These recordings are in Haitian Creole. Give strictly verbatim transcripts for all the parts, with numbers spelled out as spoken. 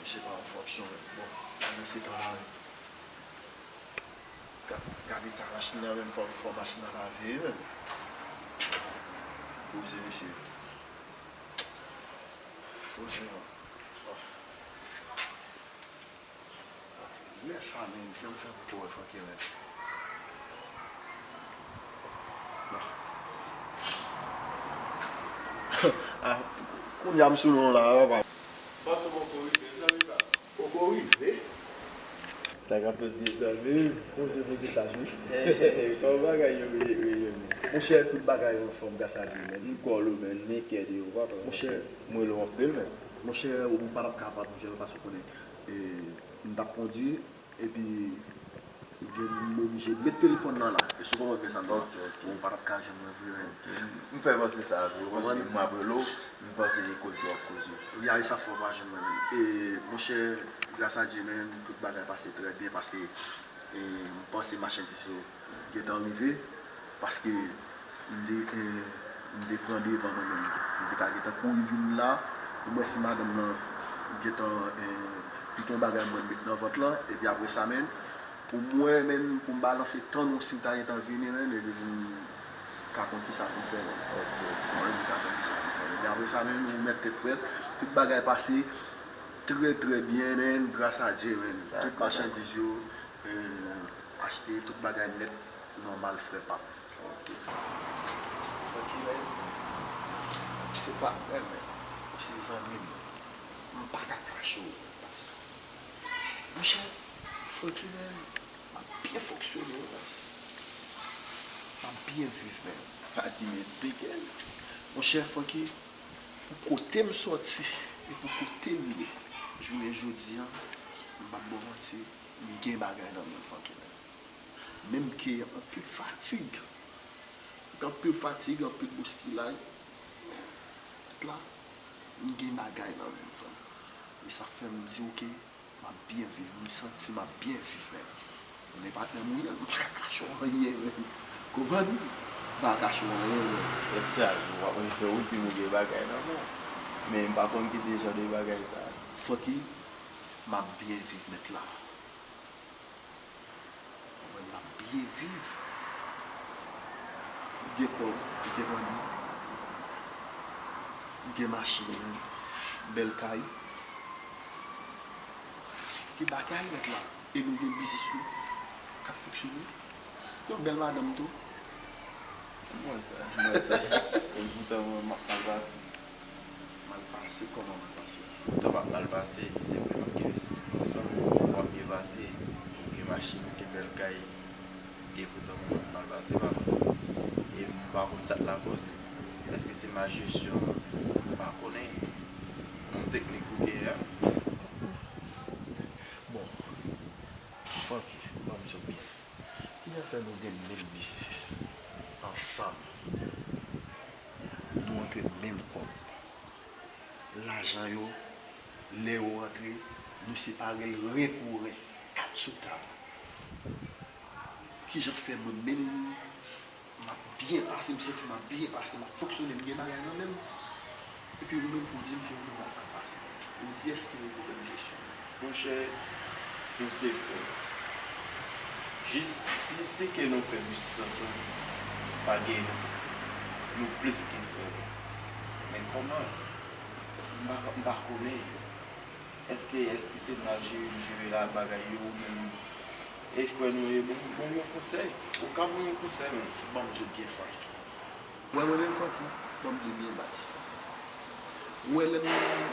Se pa yon fonksyon, men bon, pandan se tan la, men. Gad, gad eta machin nan, men fò, fò machin nan lave, men. Poze, mesye. Poze, non. Oh. Lè sa, men, jan m fè pou wè fòkè, men. Ah, kounye a m sou non la, papa. Bòs ou poko rive, zanmi pa. Poko rive. Sa k ap pase, zanmi? Poze, poze sa, wi. Kòman bagay yo ye, ye, ye, men? Monchè, tout bagay anfòm gras a Dye, men. M call ou, men, men kè de ou, papa. Monchè, m rele w anpil, men. Monchè, ou pa t ap kapab, monchè, paske w konnen, e, m t ap kondui, epi, m oblije met telefòn nan la. E sou kòmand men sa m te. Ok, ok. Ou pa t ap ka jwenn mwen vre, men. M fè panse sa vre, paske m ap rele w, m panse e kote w ap koze. Wi, a, e sa fè w pa jwenn mwen menm. E, monchè, gras a Dye, men, tout bagay pase trè byen, paske, e, m panse machandiz yo gentan rive, paske m te, e, m te pran devan mwen menm. M te ka gentan kouri vin la, pou m wè si madanm nan gentan, e, kite yon bagay mwen met nan vant lan, epi apre sa, men, pou mwen menm, pou m balanse tann ou si w ta gentan vini, men, epi pou m ka konn kisa pou m fè, men. Ok. Mwen menm, m ka konn kisa pou m fè, men. Men apre sa, men, ou mèt tèt frèt, tout bagay pase trè, trè byen, men, gras a Dye, men. Tout machandiz yo, e, achte, tout bagay nèt, nòmal, frè pa m. Ok. Francky, men, se pa frè m, men, se zanmi m, men. M pa ka kache w, men. Monchè, Francky, men, m ap byen fonksyone, wi, baz. M ap byen viv, men. Pa di m, eksplike m. Monchè, Francky, pou kote m sòti e pou kote m ye, jounen jodi a, m p ap ba w manti, m gen bagay nan men m, Francky, men. Menm ke anpil fatig, anpil fatig, anpil bouskilay, men, la, m gen bagay nan men m, frè m. E sa fè m di, ok, m ap byen viv, m santi m ap byen viv menm. Konnen patnè m ou ye, m pa ka kache w anyen menm. Konprann? M pa ka kache w anyen menm. Tèt chaje, w ap rete ou di m ou gen bagay nan men w. Men m pa konn ki de jan de bagay sa. Francky, m ap byen viv mèt la. Mwen, m ap byen viv. M gen kòb, m gen mani. M gen machin, men. Bèl kay. Gen bagay nèt la. E nou gen biznis nou k ap fonksyone. Yon bèl madanm tou. Mwen sa, mwen sa. E poutan mwen, m ap mal pase. Mal pase? Kòman mal pase? Poutan m ap mal pase, se vre nou gen ansanm, w ap byen pase, ou gen machin, ou gen bèl kay, e poutan mwen m ap mal pase, papa. E m pa konn sa k lakòz. Èske se mal jesyon? M pa konnen. Yon teknik ou genyen an? Bon, Francky, ban m di w byen. Kijan fè nou gen menm biznis ansanm? Nou antre menm kòb. Lajan yo, lè yo antre, nou separe l ren pou ren, kat sou tab. Kijan fè mwen menm, m ap byen pase, m santi m ap byen pase, m ap fonksyone, m gen bagay nan men m. Epi ou menm pou w di m ke ou menm w ap mal pase. Ou di èske gen pwoblèm jesyon? Monchè, nou se frè. Jis si se ke nou fè biznis ansanm, pa gen, nou plis ke frè. Men kòman? M pa, m pa konnen. Èske, èske se mal jere, jere la bagay yo, oubyen e frè nou ye, bon, bon, yon konsèy. Ou ka ban yon konsèy, men. Ban m di w byen, Francky. Wè, mwen menm, Francky, ban m di w byen, baz. Ou wè, lè nou,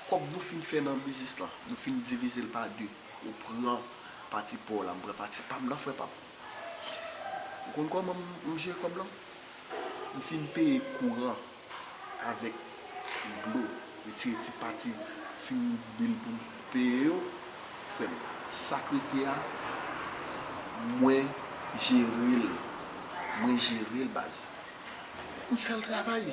kòb nou fin fè nan biznis lan, nou fin divize l pa de. Ou pran pati pa w la, m pran pati pa m nan, frè pa m. Ou konn kòman m, m jere kòb lan? M fin peye kouran avèk dlo, retire ti pati, fin bil pou m peye yo. Frè m, sa k rete a, mwen jere l. Mwen jere l, baz. M fè l travay.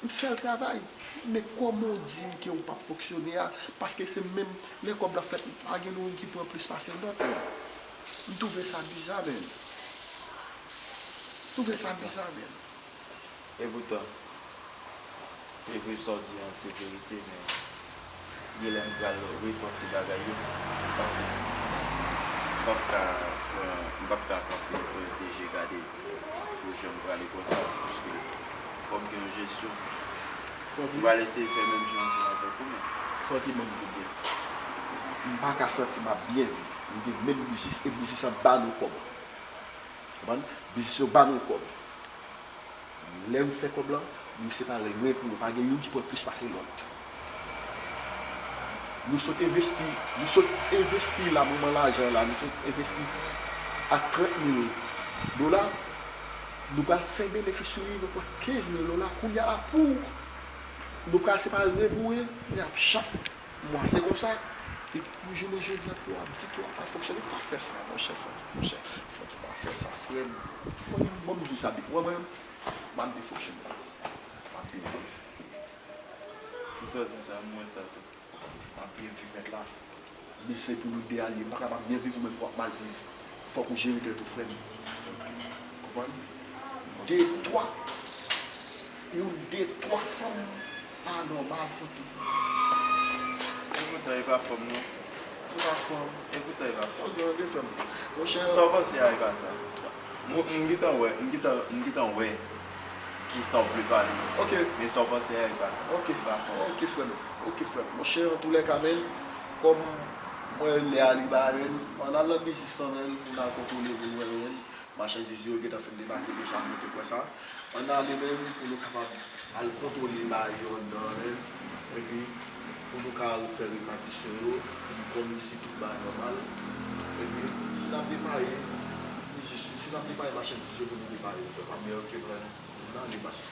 M fè l travay. Men kòman w di m ke w p ap fonksyone a? Paske se menm lè kòb la fèt, pa gen nou youn ki pran plis pase lòt, men. M twouve sa biza, men. M twouve sa biza, men. E poutan, se vre sa w di an, se verite, men Gen lè m pral repanse bagay yo, paske m p ap ka pran, m p ap ka kanpe pran de je gade pou jan m prale konsa, paske fò m gen yon jesyon. Fòk m pral eseye fè menm jan ansanm avèk ou, men. Fòk ban m di w byen. M pa ka santi m ap byen viv. M gen menm biznis, e biznis lan ba nou kòb. Konprann? Biznis yo ba nou kòb. Lè nou fè kòb lan, nou separe l, nou epi nou pa gen youn ki pran plis pase lòt. Nou sot envesti, nou sot envesti la, moman lajan la, nou sot envesti ak trant mil dola, nou pral fè benefis sou li, nou pran kenz mil dola, kounye a la pou nou pral separe pou e, kounye a chak mwa, se konsa. E pou jounen jodi a, pou w ap di ke w ap mal fonksyone, pa fè sa, monchè, fòk, monchè, fòk ou pa fè sa, frè m. Fòk ou ban m di w sa, big. Ou wè mwen, m ap byen fonksyone, baz. M ap byen viv. M santi sa, m wè sa tou. M ap byen viv, mèt la. Biznis se pou nou de a li ye. M pa ka m ap byen viv, ou menm pou w ap mal viv. Fòk ou jere tèt ou, frè m. Konprann? De, twa. Youn, de, twa fanm pa nòmal, Francky. E poutan, e pa fanm, non. E pa fanm. E poutan, e pa fanm. Ok, ok, frè m. Monchè. Sa w panse a, e pa sa. Mwen, m gentan wè, m gentan, m gentan wè ki sa w vle pale. Ok. Men sa w panse a, e pa sa. Ok. E pa fanm. Ok, frè m. Ok, frè m. Monchè, antoulèka, men, kòm mwen lè a li ba, men, ann al nan biznis lan, men, pou n al kontwole pou n wè, men. Machandiz yo gentan fin debake deja, nou te kwè sa. Ann ale menm pou nou kapab al kontwole bagay yo anndan an menm. Epi pou nou ka al fè repatisyon yo, pou nou kòm si tout bagay nòmal. Epi si n ap depare, li jis, si n ap depare machandiz yo pou nou depare yo, frè m, ap meyè ke pran ann ale baz.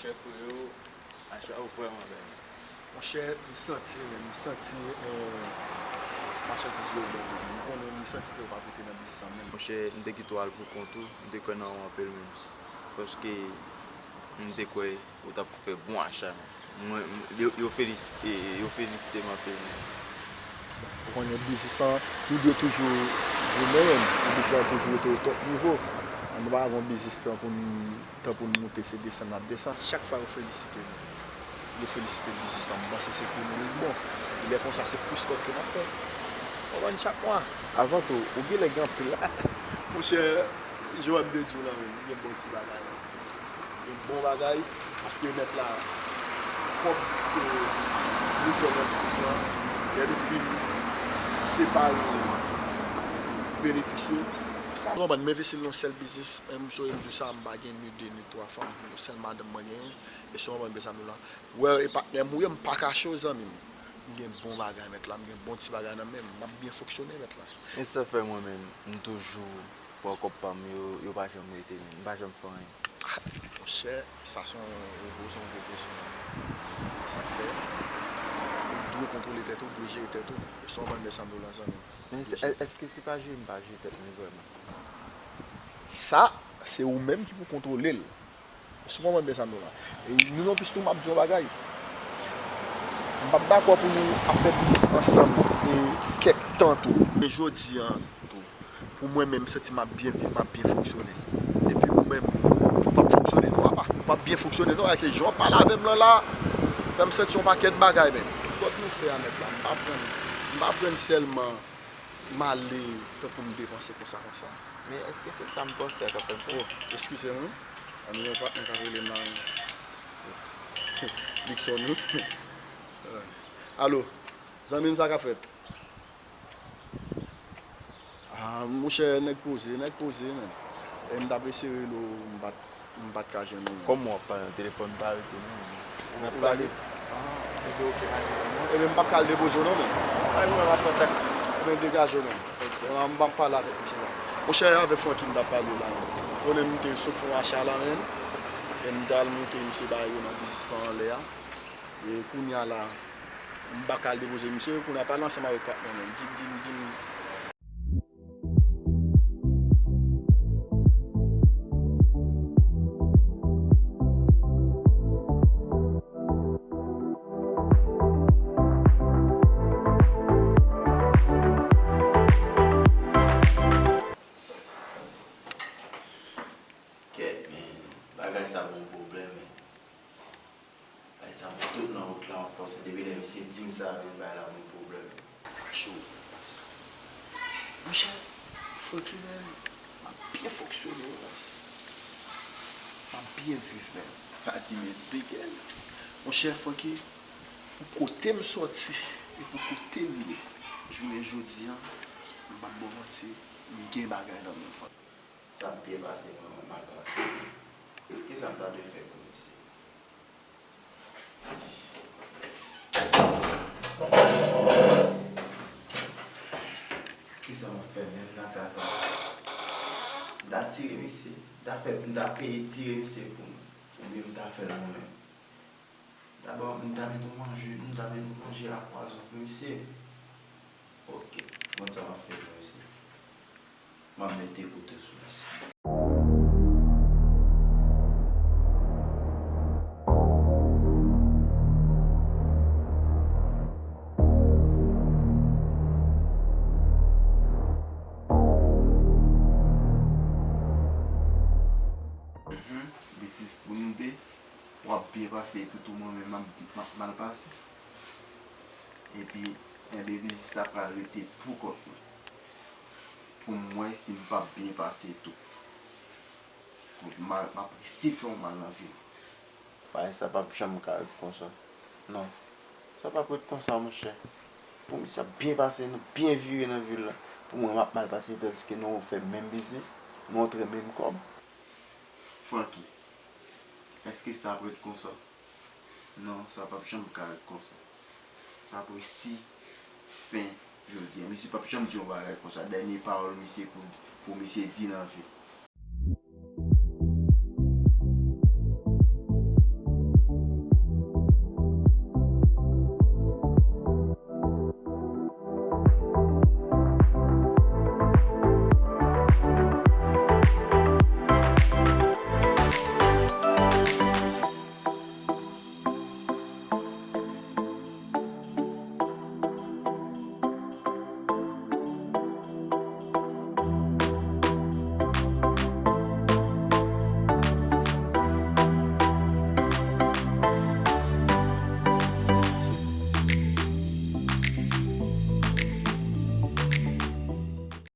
Monchè, freo, acha yo vrèman bèl. Monchè, m santi, men, m santi, eh, machandiz yo bèl, men. M konnen, m santi ke yo p ap rete nan biznis lan menm. Monchè, m te kite w al pou kont ou, m te kwè nan ou anpil, men. Paske m te kwè ou t ap fè bon acha, men. Mwen, m, yo, yo felis-, e, e, yo felisite m anpil, men. Ou konnen biznis lan, li dwe toujou goumen, men. Biznis lan toujou rete o top nivo. An nou pa gon biznis plan pou n Tan pou n moute, se desann n ap desann. Chak fwa yo felisite nou, yo felisite biznis lan, m panse se pou nou li bon. Epi lè konsa, se plis kòb ke n ap fè. Konprann, chak mwa. Avan tou, ou genlè gen anpil la. Monchè, jan m te di w la menm, gen bon ti bagay. Gen bon bagay, paske mèt la, kòb ke nou fè nan biznis lan, lè nou fin separe benefis yo, sa, konprann, m envesti l nan yon sèl biznis, men m sonje m di w sa, m pa gen ni de ni twa fanm, se yon sèl madanm mwen genyen, e se yon fanm sa m la. Wè, e patnè m ou ye, m pa kache w, zanmi m. M gen bon bagay, mèt la, m gen bon ti bagay nan men m, m ap byen fonksyone, mèt la. E sa fè mwen menm, m toujou pran kòb pa m yo, yo pa janm rete, men m pa janm fè anyen. Chè, sa se yon gwo, se yon gwo kesyon. Sa k fè, ou dwe kontwole tèt ou, ou dwe jere tèt ou. E sa w bann de sanm dola, zanmi m. Men se, è-, èske se pa jere m pa jere tèt mwen vrèman? Sa, se ou menm ki pou kontwole l. Èske w konprann de sanm dola? E nou non plis tou, m ap di yon bagay. M p ap dakò pou nou ap fè biznis ansanm e kèk tan tou. E jodi a tou, pou mwen menm, m santi m ap byen viv, m ap byen fonksyone. Epi ou menm, ou p ap fonksyone non, apa. Ou p ap byen fonksyone non, èske jan w ap pale avè m lan la, fè m santi yon pakèt bagay menm. Kòb nou fè a nèt la, m pa pran, m pa pran sèlman m ale tankou m depanse konsa, konsa. Men èske se sa m panse a k ap fè m sa? Oh, eskize m wi. An nou yon patnè k ap rele m la wi. Nixon wi. Alo, zanmi m, sa k ap fèt? Ah, monchè, nèg poze, nèg poze, men. E m t ap eseye rele w, m pa t, m pa t ka jwenn ou. Kòman w ap pale nan telefòn, m pa rete non, men. N ap pale. Ah, ebyen, oke, pa gen pwoblèm non. Ebyen, m p ap ka al depoze w non, men. Ay, mwen, m ap pran taksi. Ebyen, degaje w, men. Oke. Mwen, m p ap pale avèk misye la. Monchè, avèk Francky m t ap pale la, men. Konnen m te sou fon acha la, men. E m t al monte misye bagay yo nan biznis lan anlè a. E kounye a la, m pa ka al depoze misye, kounye a pale ansanm avèk patnè mwen. Di m, di m, di m. Kèt, men, bagay sa ban m pwoblèm, men. Ay, sa m tout nan wout la, m ap panse depi lè misye di m sa, men bay la ban m pwoblèm. Cho. Monchè, Francky, men, m ap byen fonksyone, wi, baz. M ap byen viv, men. Pa di m eksplike l. Monchè, Francky, pou kote m sòti e pou kote m ye, jounen jodi a, m p ap ba w manti, m gen bagay nan men m, Francky. Sa ap byen pase, kòman mal pase? Kisa m ta dwe fè pou misye? Kisa m ap fè menm nan ka sa? M ta tire misye. M ta fè, m ta peye tire misye pou m. Oubyen m ta fè l mwen menm. Dabò, m ta met yon manje, m ta met yon manje a pwazon pou misye. Oke, m konn sa m ap fè pou misye. M ap mete kote sou misye. Mhm. Biznis pou nou de. W ap byen pase, epi tou mwen menm m ap, m ap mal pase. Epi, enben, biznis sa pral rete pou kont mwen. Pou m wè si m p ap byen pase tou. Pou m al, m ap resi fè yon mal nan vi m. Bagay sa p ap janm ka ret konsa. Non. Sa p ap ret konsa, monchè. Pou misye ap byen pase, nou byen vire nan vil la. Pou mwen, m ap mal pase, tandiske nou fè menm biznis, nou antre menm kòb. Francky, èske sa ap ret konsa? Non, sa p ap janm ka ret konsa. Sa ap resi fen jodi a. Misye p ap janm di yon bagay konsa. Dènye pawòl misye pou, pou misye di nan vi l.